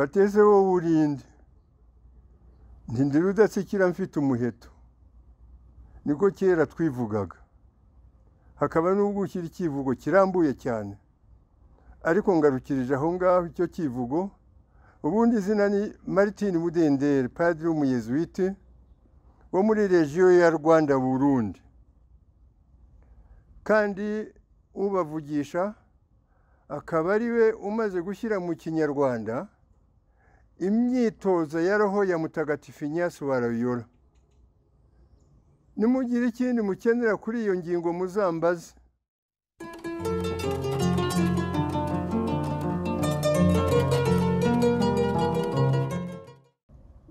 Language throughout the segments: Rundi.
Bateze wowe urinde, nti ndi Rudatsikira mfite umuheto, niko kera twivugaga. Hakaba n'ubwo ushyira icyivugo kirambuye cyane, ariko ngarukirije aho ngaho icyo kivugo. Ubundi izina ni Martin Mudenderi, padiri w'umuyezuwiti wo muri regiyo ya Rwanda Burundi, kandi ubavugisha akaba ari we umaze gushyira mu Kinyarwanda imyitozo ya roho ya Mutagatifu Ignace wa Loyola. Nimugira ikindi mukenera kuri iyo ngingo muzambaze.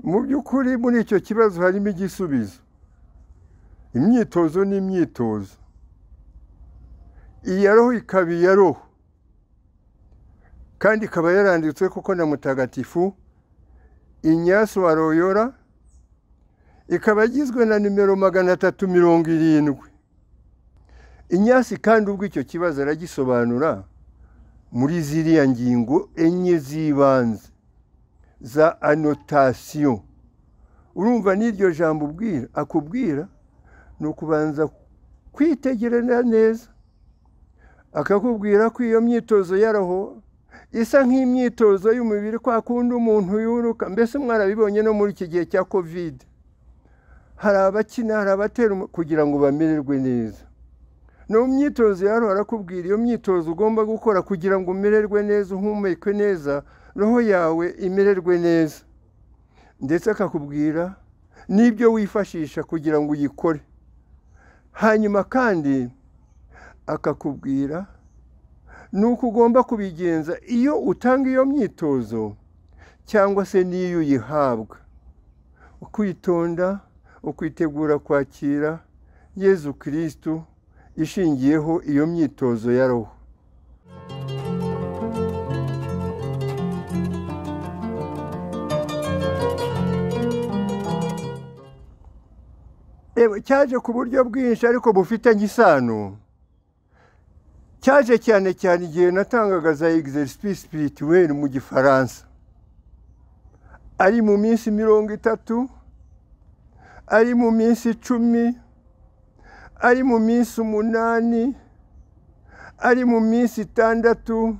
Mu by'ukuri muri icyo kibazo harimo igisubizo. Imyitozo ni imyitozo, iya roho ikaba iya roho, kandi ikaba yaranditswe kuko na Mutagatifu Ignace wa Loyola, ikaba igizwe na nimero 370. Ignace kandi ubwo icyo kibazo aragisobanura muri ziriya ngingo enye z'ibanze za annotation. Urumva n'iryo jambo ubwira akubwira ni ukubanza kwitegereza neza, akakubwira ko iyo myitozo ya roho isa nk'imyitozo y'umubiri, kwa kundi umuntu yuruka. Mbese mwarabibonye no muri iki gihe cya Covid, hari abakina, hari abatera kugira ngo bamererwe neza. No mu myitozo ya roho arakubwira iyo myitozo ugomba gukora kugira ngo umererwe neza, uhumeke neza, roho yawe imererwe neza, ndetse akakubwira n'ibyo wifashisha kugira ngo uyikore. Hanyuma kandi akakubwira nuko ugomba kubigenza iyo utanga iyo myitozo cyangwa se n'iyo uyihabwa, ukwitonda, ukwitegura kwakira Yezu Kristu ishingiyeho iyo myitozo ya roho. Cyaje ku buryo bwinshi ariko bufitanye isano. Cyaje cyane cyane igihe natangaga za exercice spirituel mu Gifaransa, ari mu minsi 30, ari mu minsi 10, ari mu minsi 8, ari mu minsi 6,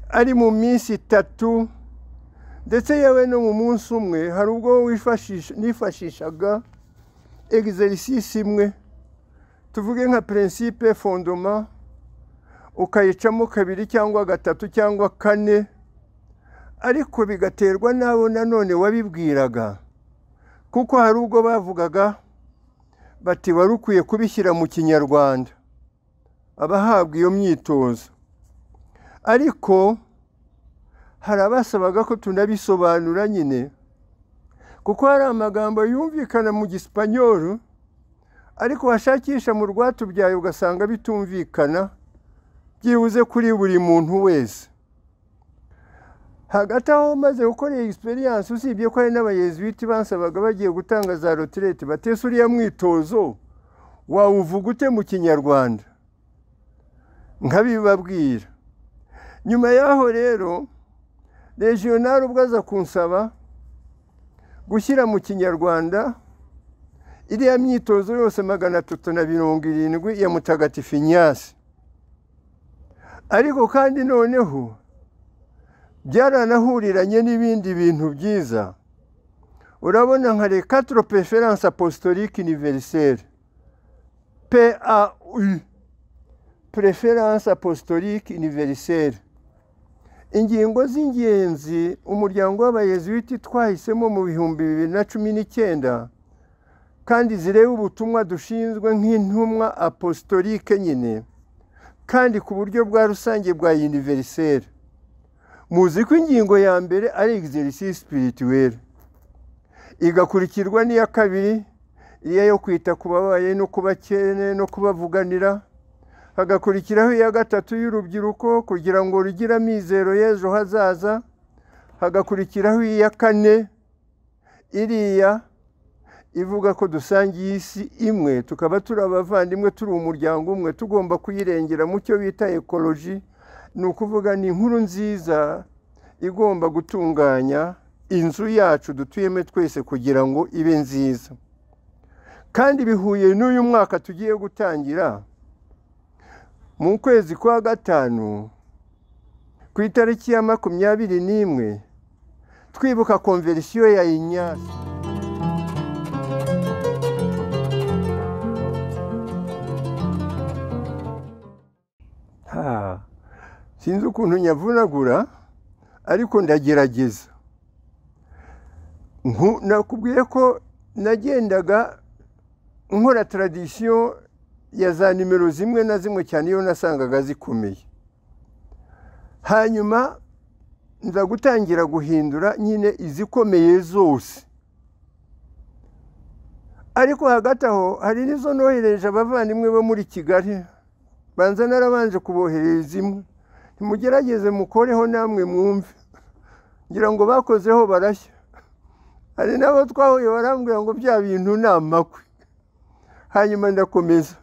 ari mu minsi 3, ndetse yewe no mu munsi umwe. Hari ubwo nifashishaga exercice imwe, tuvuge nka principe fondement, ukayicamo 2 cyangwa 3 cyangwa 4, ariko bigaterwa n'abo nanone wabibwiraga, kuko hari ubwo bavugaga bati wari ukwiye kubishyira mu Kinyarwanda abahabwa iyo myitozo. Ariko hari abasabaga ko tunabisobanura nyine, kuko hari amagambo yumvikana mu Gisipanyolu ariko washakisha mu rwatubyaye ugasanga bitumvikana byibuze kuri buri muntu wese. Hagati aho maze gukora iyi experience, usibye ko hari n'abayezuwiti bansabaga bagiye gutanga za retraite, batese uriya mwitozo wawuvuga ute mu Kinyarwanda, nkabibabwira. Nyuma yaho rero regional ubwo aza kunsaba gushyira mu Kinyarwanda iriya myitozo yose 370 ya Mutagatifu Ignace. Ariko kandi noneho byaranahuriranye n'ibindi bintu byiza. Urabona nka les 4 préférences apostoliques universelles, PAU, préférence apostolique universelle, ingingo z'ingenzi umuryango w'abayezuwiti twahisemo mu 2019, kandi zireba ubutumwa dushinzwe nk'intumwa apostolique nyine, kandi ku buryo bwa rusange bwa universelle. Muzi ko ingingo ya mbere ari exercice spirituel, igakurikirwa n'iya kabiri, iya yo kwita ku babaye no kubakene no kubavuganira, hagakurikiraho iya gatatu y'urubyiruko kugira ngo rugire amizero y'ejo hazaza, hagakurikiraho iya kane iriya ivuga ko dusangiye isi imwe, tukaba turi abavandimwe, turi umuryango umwe, tugomba kuyirengera mu cyo bita ecology. Ni ukuvuga ni inkuru nziza igomba gutunganya inzu yacu dutuyemo twese kugira ngo ibe nziza. Kandi bihuye n'uyu mwaka tugiye gutangira mu kwezi kwa 5 ku itariki ya 21 twibuka konverisiyo ya Inyasi. Sinzi ukuntu nyavunagura ariko ndagerageza. Nakubwiye ko nagendaga nkora tradition ya za nimero zimwe na zimwe cyane iyo nasangaga zikomeye. Hanyuma nza gutangira guhindura nyine izikomeye zose. Ariko hagati aho hari nizo nohereje abavandimwe bo muri Kigali, banza narabanje kubohereza imwe, ntimugerageze mukoreho namwe mwumve, ngira ngo bakozeho barashya. Hari nabo twahuye barambwira ngo bya bintu ni amakwe. Hanyuma ndakomeza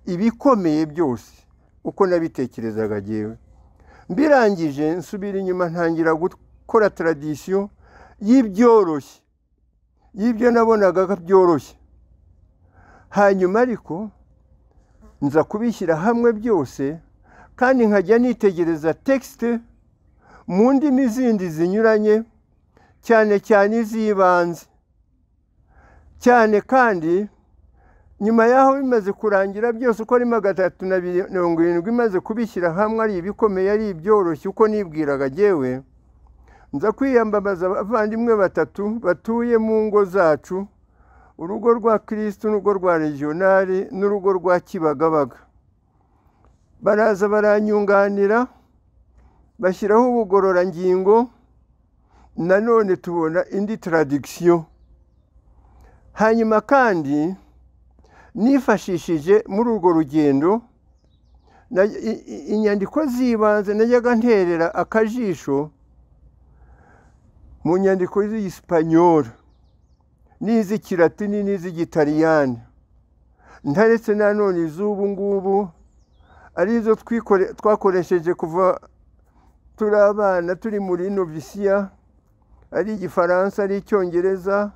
ibikomeye byose uko nabitekerezaga jyewe. Mbirangije nsubira inyuma ntangira gukora tradition y'ibyoroshye, y'ibyo nabonaga byoroshye. Hanyuma ariko nza kubishyira hamwe byose, kandi nkajya nitegereza texte mu ndimi zindi zinyuranye, cyane cyane iz'ibanze. Cyane kandi nyuma yaho bimaze kurangira byose uko ari 370 imaze kubishyira hamwe, ari ibikomeye ari ibyoroshye uko nibwiraga jyewe, nza kwiyambaza abavandimwe batatu batuye mu ngo zacu, urugo rwa Kristo n'urugo rwa Regionali n'urugo rwa Kibagabaga. Baraza baranyunganira, bashyiraho ubugororangingo, nanone tubona indi traduction. Hanyuma kandi nifashishije muri urwo rugendo inyandiko z'ibanze najyaga nterera akajisho mu nyandiko z'Igisipanyoli n'iz'ikilatini n'iz'igitaliyani, ntaretse nanone iz'ubu ngubu arizo twakoresheje kuva turi abana turi muri novisiya, ari Igifaransa, ari Icyongereza,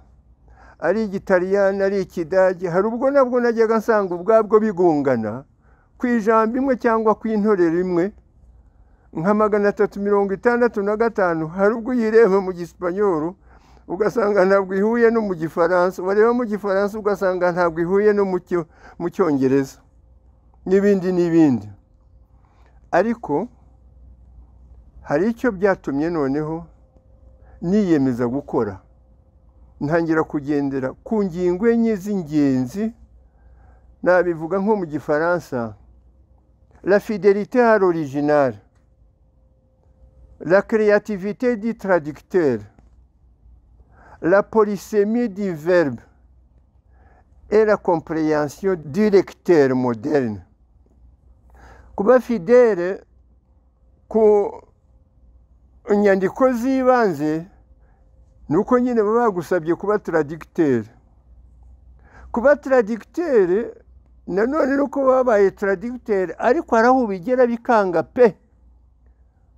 ari Igitaliyani, ari Ikidage. Hari ubwo nabwo najyaga nsanga ubwabwo bigongana ku ijambo imwe cyangwa ku intorero imwe, nka 365. Hari ubwo uyireba mu Gisipanyolu ugasanga ntabwo ihuye no mu Gifaransa, wareba mu Gifaransa ugasanga ntabwo ihuye no mu Cyongereza, n'ibindi n'ibindi. Ariko hari icyo byatumye noneho niyemeza gukora, ntangira kugendera ku ngingo enye z'ingenzi. Nabivuga nko mu Gifaransa, la fidélité à l'original, la créativité du traducteur, la polysémie du verbe et la compréhension du lecteur moderne. Kuba fidèle ku nyandiko z'ibanze nuko nyine baba bagusabye kuba traducteur. Kuba traducteur nanone nuko babaye traducteur, ariko hari aho bigera bikanga pe.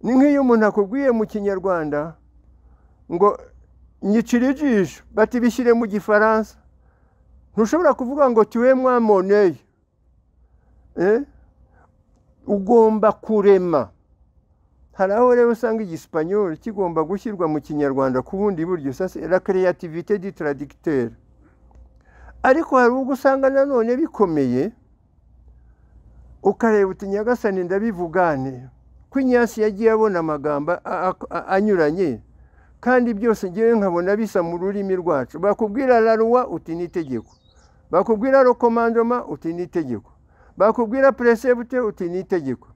Ni nk'iyo umuntu akubwiye mu Kinyarwanda ngo nyicira ijisho, bati bishyire mu Gifaransa, ntushobora kuvuga ngo tuwe moi mon oeil. Ugomba kurema. Hari aho rero usanga Igisipanyoli kigomba gushyirwa mu Kinyarwanda ku bundi buryo, ça c'est la créativité du traducteur. Ariko hari ubwo usanga nanone bikomeye, ukareba uti Nyagasani ndabivugane, ko Inyasi yagiye abona amagambo anyuranye, kandi byose ngewe nkabona bisa mu rurimi rwacu. Bakubwira la loi uti ni itegeko, bakubwira le commandement uti ni itegeko, bakubwira précepte uti ni itegeko,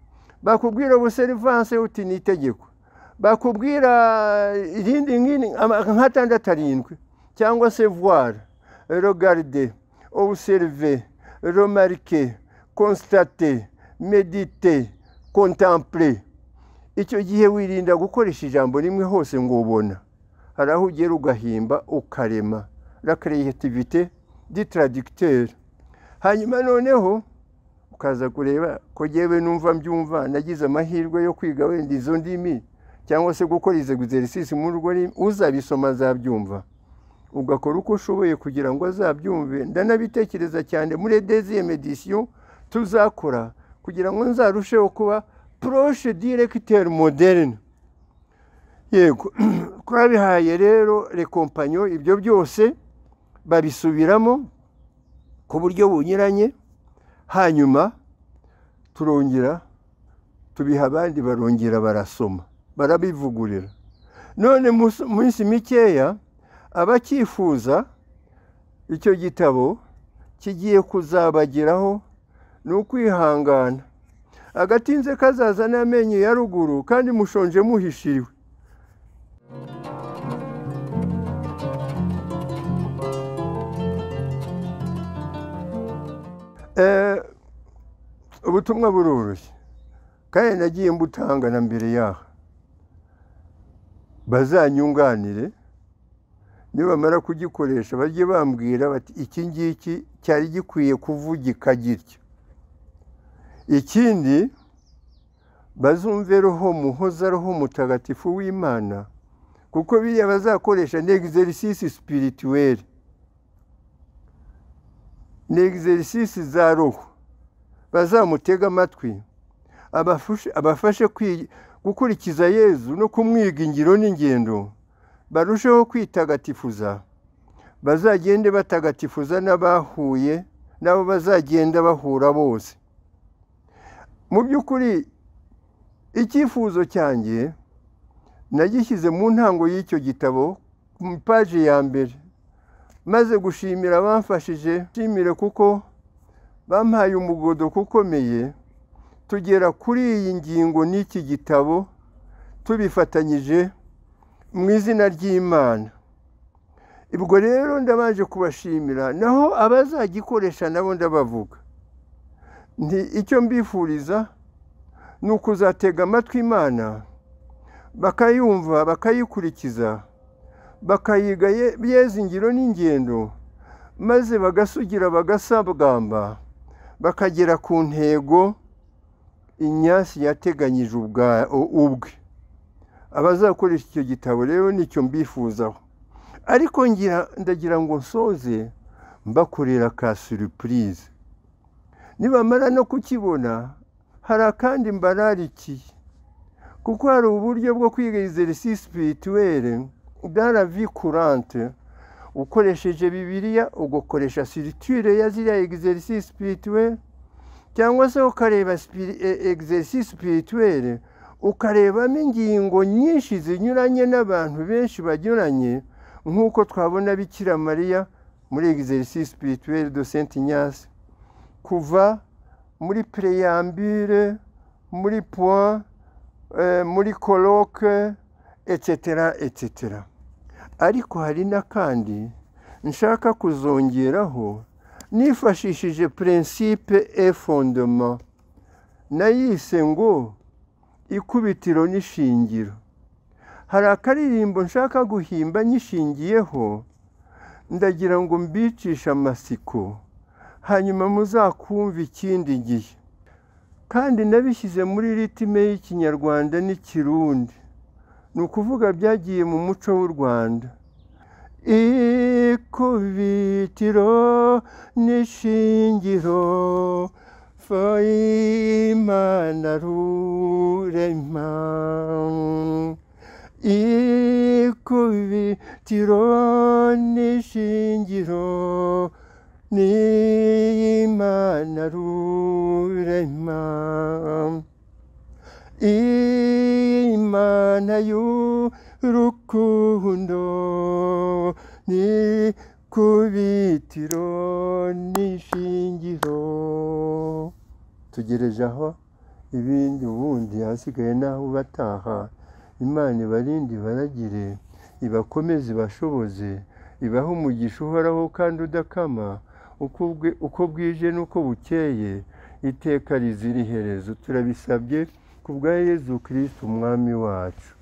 bakubwira observance uti ni itegeko, bakubwira irindi nk'ini nka 6 7 cyangwa se voir, regarder, observer, remarquer, constater, méditer, contempler. Icyo gihe wirinda gukoresha ijambo rimwe hose ngo ubona. Hari aho ugera ugahimba ukarema, la créativité du traducteur. Hanyuma noneho ukaza kureba ko jyewe numva mbyumva, nagize amahirwe yo kwiga wenda izo ndimi, cyangwa se gukora izo exercice muri urwo rurimi, uzabisoma azabyumva, ugakora uko ushoboye kugira ngo azabyumve. Ndanabitekereza cyane muri deuxième édition tuzakora kugira ngo nzarusheho kuba proche directeur moderne. Yego, twabihaye rero les compagnons, ibyo byose babisubiramo ku buryo bunyuranye, hanyuma turongera tubiha abandi, barongera barasoma, barabivugurira. None mu minsi mikeya abakifuza icyo gitabo kigiye kuzabageraho, ni ukwihangana. Agatinze kazaza n'amenyo ya ruguru, kandi mushonje muhishiriwe. Ubutumwa buroroshye kandi nagiye mbutanga na mbere yaho. Bazanyunganire nibamara kugikoresha, bajye bambwira bati iki ngiki cyari gikwiye kuvugika gitya. Ikindi, bazumve Roho Muhoza, Roho Mutagatifu w'Imana, kuko biriya bazakoresha ni exercice spirituel, ni exercice za roho. Bazamutega amatwi abafashe gukurikiza Yezu no kumwiga ingiro n'ingendo, barusheho kwitagatifuza, bazagende batagatifuza n'abahuye n'abo bazagenda bahura bose. Mu by'ukuri icyifuzo cyanjye nagishyize mu ntango y'icyo gitabo mu paji ya mbere, maze gushimira abamfashije, nshimire kuko bampaye umugodo ukomeye tugera kuri iyi ngingo n'iki gitabo tubifatanyije mu izina ry'Imana. Ubwo rero ndabanje kubashimira, naho abazagikoresha nabo ndabavuga nti icyo mbifuriza ni ukuzatega amatwi Imana, bakayumva, bakayikurikiza, bakayiga yeza ingiro n'ingendo, maze bagasugira bagasabwamba, bakagera ku ntego Inyasi yateganyije ubwe. Abazakoresha icyo gitabo rero nicyo mbifuzaho. Ariko ndagira ngo nsoze mbakorera ka surprise. Nibamara no kukibona hari akandi mbararikiye, kuko hari uburyo bwo kwiga exercice spirituel dans la vie courante, ukoresheje Bibiliya, ugakoresha structure ya ziriya exercice spirituel, cyangwa se ukareba exercice spirituel ukarebamo ingingo nyinshi zinyuranye n'abantu benshi banyuranye, nk'uko twabona Bikira Mariya muri exercice spirituel de Saint Ignace, kuva muri préambule, muri point, muri colloque, etc etc. Ariko hari n'akandi nshaka kuzongeraho nifashishije principe et fondement, nayise ngo ikubitiro n'ishingiro. Hari akaririmbo nshaka guhimba nyishingiyeho, ndagira ngo mbicishe amasiko, hanyuma muzakumva ikindi gihe. Kandi nabishyize muri ritime y'Ikinyarwanda n'Ikirundi, ni ukuvuga byagiye mu muco w'u Rwanda. Ikubitiro n'ishingiro Imana rurema, ikubitiro n'ishingiro ni Imana rurema, Imana y'urukundo ni kubitiro n'ishingiro. Tugereje aho, ibindi ubundi hasigaye naho bataha. Imana ibarinde, ibaragire, ibakomeze, ibashoboze, ibahe umugisha uhoraho kandi udakama, uko bwije n'uko bukeye, iteka rizira iherezo. Turabisabye ku bwa Yezu Kristu umwami wacu.